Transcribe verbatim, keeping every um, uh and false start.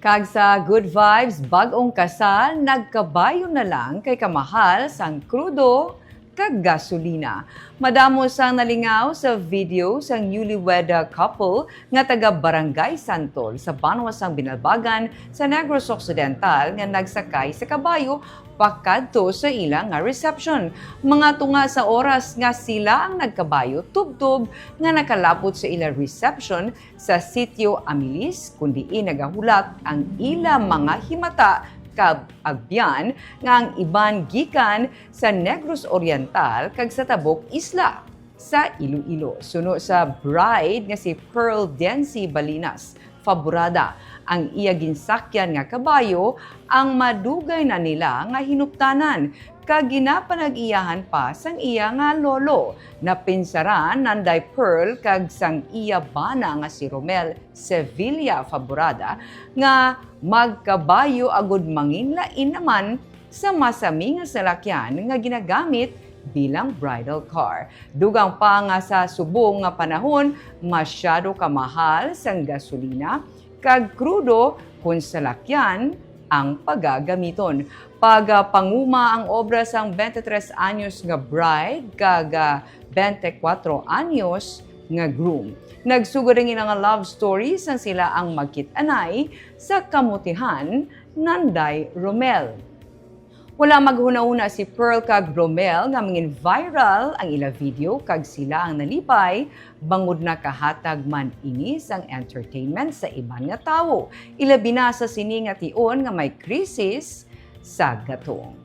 Kag sa Good Vibes, bag-ong kasal, nagkabayo na lang kay kamahal sang krudo kag gasolina. Madamo sang nalingaw sa video sang newlywed, uh, couple nga taga Barangay Santol sa banwa sang Binalbagan sa Negros Occidental nga nagsakay sa kabayo pakadto sa ila nga reception. Mga tunga sa oras nga sila ang nagkabayo, tubtob nga nakalapot sa ila reception sa Sitio Amilis, kun diin nagahulat ang ila mga himata kag agbian nga ang iban gikan sa Negros Oriental kag sa Tabok Isla sa Iloilo. Suno sa bride nga si Pearl Dency Balinas Faborada, ang iya ginsakyan nga kabayo ang madugay na nila nga hinuptanan, kag ginapanag-iyahan pa sang iya nga lolo. Napinsaran nanday Pearl kag sang iya bana nga si Romel Sevilla Faborada nga magkabayo agud manginlain naman sa masami nga salakyan nga ginagamit bilang bridal car. Dugang pa nga sa subong nga panahon, masyado kamahal sang gasolina kag krudo kon salakyan ang pagagamiton. Pagapanguma ang obra sang twenty-three anyos nga bride kag, ah, twenty-four anyos nga groom. Nagsugod ang ila nga love story sang sila ang magkit-anay sa kamutihan nanday Romel. Wala maghunahuna si Pearl kag Romel nga mangin-viral ang ila video kag sila ang nalipay bangod nakahatag man ini sang entertainment sa iban nga tawo, ilabi na sa sini nga tion nga may krisis sa gatong.